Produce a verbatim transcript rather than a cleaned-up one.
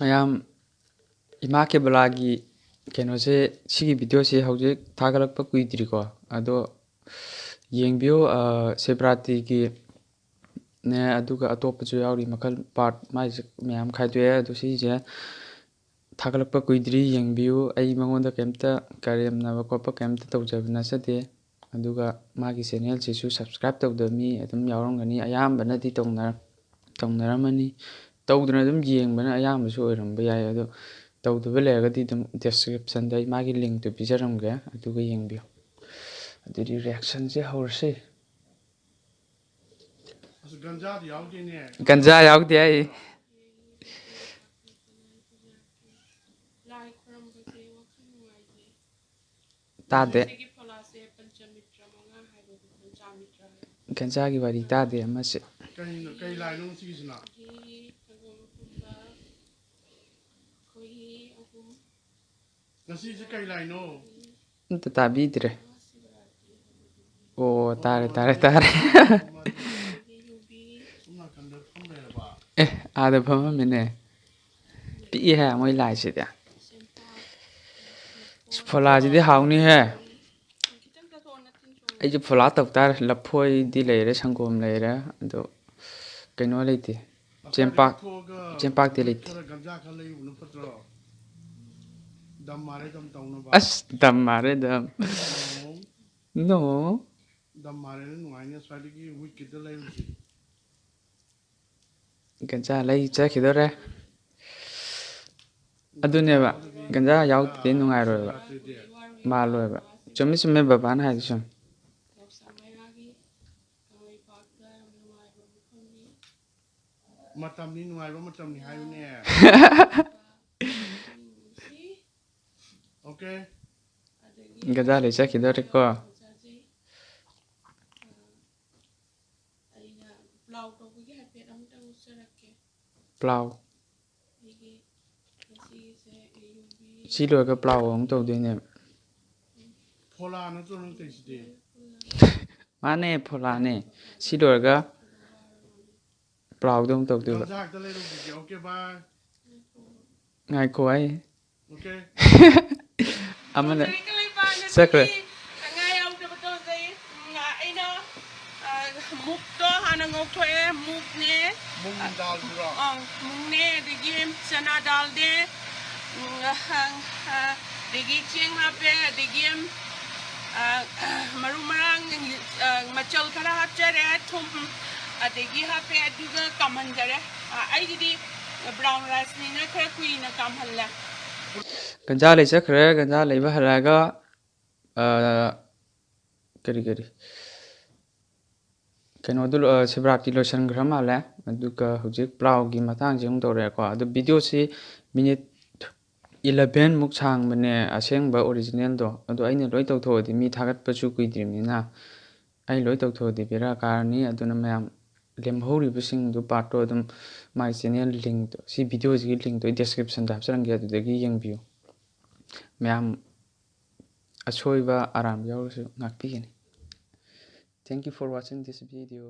ꯃꯌꯥꯝ, ꯏꯃꯥ ꯀꯦꯕꯂꯥꯒꯤ ꯀꯩꯅꯣꯁꯦ, ꯁꯤꯒꯤ ꯚꯤꯗꯤꯑꯣꯁꯦ ꯍꯧꯖꯤꯛ ꯊꯥꯒꯠꯂꯛꯄ ꯀꯨꯏꯗ꯭ꯔꯤꯀꯣ꯫ ꯑꯗꯣ ꯌꯦꯡꯕꯤꯌꯨ꯫ ꯑ, ꯁꯤꯕꯔꯥꯇ꯭ꯔꯤꯒꯤ ꯅꯦ, ꯑꯗꯨꯒ ꯑꯇꯣꯞꯄꯁꯨ ꯌꯥꯎꯔꯤ, ꯃꯈꯜ ꯄꯥꯔꯠ ꯃꯥꯏꯁꯦ ꯃꯌꯥꯝ ꯈꯥꯏꯗꯣꯛꯑꯦ꯫ ꯑꯗꯣ ꯁꯤꯁꯦ ꯊꯥꯒꯠꯂꯛꯄ ꯀꯨꯏꯗ꯭ꯔꯤ, ꯌꯦꯡꯕꯤꯌꯨ꯫ ꯑꯩ ꯃꯉꯣꯟꯗ ꯀꯩꯝꯇ ꯀꯔꯦꯝꯅꯕ ꯈꯣꯠꯄ ꯀꯩꯝꯇ ꯇꯧꯖꯕ ꯅꯠꯆꯗꯦ꯫ ꯑꯗꯨꯒ ꯃꯥꯒꯤ ꯆꯦꯅꯦꯜꯁꯤꯁꯨ ꯁꯕꯁꯀ꯭ꯔꯥꯏꯞ ꯇꯧꯗꯕ ꯃꯤ ꯑꯗꯨꯝ ꯌꯥꯎꯔꯝꯒꯅꯤ, ꯑꯌꯥꯝꯕꯅꯗꯤ ꯇꯧꯅꯔ-, ꯇꯧꯅꯔꯝꯃꯅꯤ꯫ ꯇꯧꯗꯅ ꯑꯗꯨꯝ ꯌꯦꯡꯕꯅ ꯑꯌꯥꯝꯕꯁꯨ ꯑꯣꯏꯔꯝꯕ ꯌꯥꯏ꯫ ꯑꯗꯣ ꯇꯧꯗꯕ ꯂꯩꯔꯒꯗꯤ ꯑꯗꯨꯝ ꯗꯦꯁꯀ꯭ꯔꯤꯞꯁꯟꯗ ꯑꯩ ꯃꯥꯒꯤ ꯂꯤꯡꯛꯇꯨ ꯄꯤꯖꯔꯝꯒꯦ, ꯑꯗꯨꯒ ꯌꯦꯡꯕꯤꯌꯨ꯫ ꯑꯗꯨꯗꯤ ꯔꯤꯌꯦꯛꯁꯟꯁꯦ ꯍꯧꯔꯁꯤ꯫ ꯑꯁ, ꯒꯟꯖꯥꯗꯤ ꯌꯥꯎꯗꯦꯅꯦ꯫ ꯒꯟꯖꯥ ꯌꯥꯎꯗꯦ ꯑꯩ꯫ ꯂꯥꯏ ꯈꯨꯔꯨꯝꯕꯁꯦ ꯋꯥꯈꯜ ꯅꯨꯡꯉꯥꯏꯇꯦ꯫ ꯇꯥꯗꯦ꯫ ꯁꯤꯒꯤ ꯐꯣꯂꯥꯁꯦ ꯄꯟꯆꯃꯤꯇ꯭ꯔ ꯃꯉꯥ ꯍꯥꯏꯕꯗꯣ, ꯄꯟꯆꯥꯃꯤꯇ꯭ꯔ ꯍꯥꯏꯕ꯫ ꯒꯟꯖꯥꯒꯤ ꯋꯥꯔꯤ ꯇꯥꯗꯦ ꯑꯃꯁꯦ꯫ ꯀꯩꯅꯣ, ꯀꯩ ꯂꯥꯏꯅꯣ ꯁꯤꯒꯤꯁꯤꯅ? ꯁꯤꯒꯤ ꯁꯪꯒꯣꯝ ꯑꯐꯝꯕ, ꯈꯣꯏꯍꯤ ꯑꯍꯨꯝ꯫ ꯉꯁꯤꯁꯦ ꯀꯩ ꯂꯥꯏꯅꯣ? ꯑꯝꯇ ꯇꯥꯕꯤꯗ꯭ꯔꯦ꯫ ꯑꯣ, ꯇꯥꯔꯦ, ꯇꯥꯔꯦ, ꯇꯥꯔꯦ꯫ ꯑꯦ, ꯑꯥꯗ ꯐꯝꯃꯝꯃꯤꯅꯦ꯫ ꯄꯤꯛꯏꯍꯦ ꯃꯣꯏ ꯂꯥꯏꯁꯤꯗꯤ꯫ ꯑꯁ, ꯐꯣꯂꯥꯁꯤꯗꯤ ꯍꯥꯎꯅꯤꯍꯦ꯫ ꯑꯩꯁꯨ ꯐꯣꯂꯥ ꯇꯧ ꯇꯥꯔꯦ꯫ ꯂꯐꯣꯏꯗꯤ ꯂꯩꯔꯦ, ꯁꯪꯒꯣꯝ ꯂꯩꯔꯦ, ꯑꯗꯣ ꯀꯩꯅꯣ ꯂꯩꯇꯦ꯫ ꯆꯦꯡꯄꯥꯛ, ꯆꯦꯡꯄꯥꯛꯇꯤ ꯂꯩꯇꯦ꯫ ꯒꯟꯖꯥ ꯈꯔ ꯂꯩꯔꯨꯕꯅ ꯐꯠꯇ꯭ꯔꯣ? ꯗꯝ ꯃꯥꯔꯦ ꯗꯝ ꯇꯧꯅꯕ꯫ ꯑꯁ, ꯗꯝ ꯃꯥꯔꯦ ꯗꯝ꯫ ꯅꯣ꯫ ꯗꯝ ꯃꯥꯔꯦꯅ ꯅꯨꯡꯉꯥꯏꯅꯤ, ꯑꯁ꯭ꯋꯥꯏꯗꯒꯤ ꯋꯤꯠ ꯀꯤꯗ ꯂꯩꯔꯨꯁꯤ꯫ ꯒꯟꯖꯥ ꯂꯩ ꯆꯠꯈꯤꯗꯣꯔꯦ꯫ ꯑꯗꯨꯅꯦꯕ, ꯒꯟꯖꯥ ꯌꯥꯎꯗ꯭ꯔꯗꯤ ꯅꯨꯡꯉꯥꯏꯔꯣꯏꯕ, ꯃꯥꯜꯂꯣꯏꯕ꯫ ꯆꯨꯝꯃꯤ, ꯆꯨꯝꯃꯤ ꯕꯕꯥꯅ ꯍꯥꯏꯗꯨꯁꯨ꯫ ꯃꯇꯝꯅꯤ, ꯅꯨꯡꯉꯥꯏꯕ ꯃꯇꯝꯅꯤ ꯍꯥꯏꯌꯨꯅꯦ꯫ ꯑꯣꯀꯦ꯫ ꯒꯟꯖꯥ ꯂꯩ ꯆꯠꯈꯤꯗꯣꯔꯦꯀꯣ꯫ ꯑꯩꯅ ꯄ꯭ꯂꯥꯎ ꯇꯧꯕꯒꯤ ꯍꯥꯏꯐꯦꯠ ꯑꯃꯇꯪ ꯎꯠꯆꯔꯛꯀꯦ꯫ ꯄ꯭ꯂꯥꯎ꯫ ꯑꯩꯒꯤ ꯉꯁꯤꯒꯤꯁꯦ ꯌꯨꯕꯤ꯫ ꯁꯤ ꯂꯣꯏꯔꯒ ꯄ꯭ꯂꯥꯎ ꯑꯃꯨꯛ ꯇꯧꯗꯣꯏꯅꯦꯕ꯫ ꯐꯣꯂꯥ ꯅꯠꯇ꯭ꯔꯣ ꯅꯪ ꯇꯧꯔꯤꯁꯤꯗꯤ? ꯃꯥꯅꯦ, ꯐꯣꯂꯥꯅꯦ꯫ ꯁꯤ ꯂꯣꯏꯔꯒ ꯄ꯭ꯂꯥꯎꯗꯣ ꯑꯃꯨꯛ ꯇꯧꯗꯣꯏꯕ꯫ ꯒꯟꯖꯥ ꯍꯦꯛꯇ ꯂꯩꯔꯨꯈꯤꯒꯦ꯫ ꯑꯣꯀꯦ, ꯕꯥꯏ꯫ ꯉꯥꯏꯈꯣ ꯑꯩ꯫ Okay. ꯑꯃꯅ ꯀꯔꯤ ꯀꯔꯤ ꯄꯥꯝꯃꯤ? ꯆꯠꯈ꯭ꯔꯦ꯫ ꯉꯥ ꯌꯥꯎꯗꯕꯗꯣ ꯂꯩ꯫ ꯎꯝ, ꯑꯩꯅ, ꯑ, ꯃꯨꯛꯇꯣ ꯍꯥꯟꯅ ꯉꯧꯊꯣꯛꯑꯦ꯫ ꯃꯨꯛꯅꯦ꯫ ꯃꯨꯡ ꯗꯥꯜꯗꯨꯔꯣ? ꯑꯪ, ꯃꯨꯛꯅꯦ, ꯑꯗꯒꯤ ꯆꯅꯥ ꯗꯥꯜꯅꯦ, ꯎꯝ, ꯑ, ꯑ, ꯑꯗꯒꯤ ꯆꯦꯡ ꯍꯥꯞꯄꯦ, ꯑꯗꯒꯤ, ꯑ, ꯃꯔꯨ ꯃꯔꯥꯡ, ꯑ, ꯃꯆꯜ ꯈꯔ ꯍꯥꯞꯆꯔꯦ, ꯊꯨꯝ, ꯑꯗꯒꯤ ꯍꯥꯞꯄꯦ, ꯑꯗꯨꯒ ꯀꯥꯝꯍꯟꯖꯔꯦ꯫ ꯑ, ꯑꯩꯒꯤꯗꯤ brown riceꯅꯤꯅ ꯈꯔ ꯀꯨꯏꯅ ꯀꯥꯝꯍꯜꯂꯦ꯫ ꯒꯟꯖꯥ ꯂꯩ ꯆꯠꯈ꯭ꯔꯦ꯫ ꯒꯟꯖꯥ ꯂꯩꯕ ꯍꯜꯂꯛꯑꯒ, ꯑ, ꯀꯔꯤ ꯀꯔꯤ ꯀꯩꯅꯣꯗꯨ ꯂꯣ-, ꯑ, ꯁꯤꯕꯔꯥꯇꯤ ꯂꯣꯏꯁꯤꯟꯈ꯭ꯔ ꯃꯥꯜꯂꯦ꯫ ꯑꯗꯨꯒ ꯍꯧꯖꯤꯛ ꯄ꯭ꯂꯥꯎꯒꯤ ꯃꯇꯥꯡꯁꯦ ꯑꯃꯨꯛ ꯇꯧꯔꯛꯑꯦꯀꯣ꯫ ꯑꯗꯣ videoꯁꯤ minute eleven ꯃꯨꯛ ꯁꯥꯡꯕꯅꯦ ꯑꯁꯦꯡꯕ originalꯗꯣ꯫ ꯑꯗꯣ ꯑꯩꯅ ꯂꯣꯏ ꯇꯧꯊꯣꯛꯑꯗꯤ ꯃꯤ ꯊꯥꯒꯠꯄꯁꯨ ꯀꯨꯏꯗ꯭ꯔꯤꯕꯅꯤꯅ ꯑꯩ ꯂꯣꯏ ꯇꯧꯊꯣꯛꯑꯗꯤ ꯕꯦꯔꯥ ꯀꯥꯔꯅꯤ꯫ ꯑꯗꯨꯅ ꯃꯌꯥꯝ ꯂꯦꯝꯍꯧꯔꯤꯕꯁꯤꯡꯗꯨ partꯇꯣ ꯑꯗꯨꯝ my channel linkꯇꯣ, ꯁꯤ videoꯁꯤꯒꯤ linkꯇꯣ ꯑꯩ descriptionꯗ ꯍꯥꯞꯆꯔꯝꯒꯦ, ꯑꯗꯨꯗꯒꯤ ꯌꯦꯡꯕꯤꯌꯨ꯫ ꯃꯌꯥꯝ ꯑꯁꯣꯏꯕ ꯑꯔꯥꯟꯕ ꯌꯥꯎꯔꯁꯨ ꯉꯥꯛꯄꯤꯒꯅꯤ꯫ Thank you for watching this video.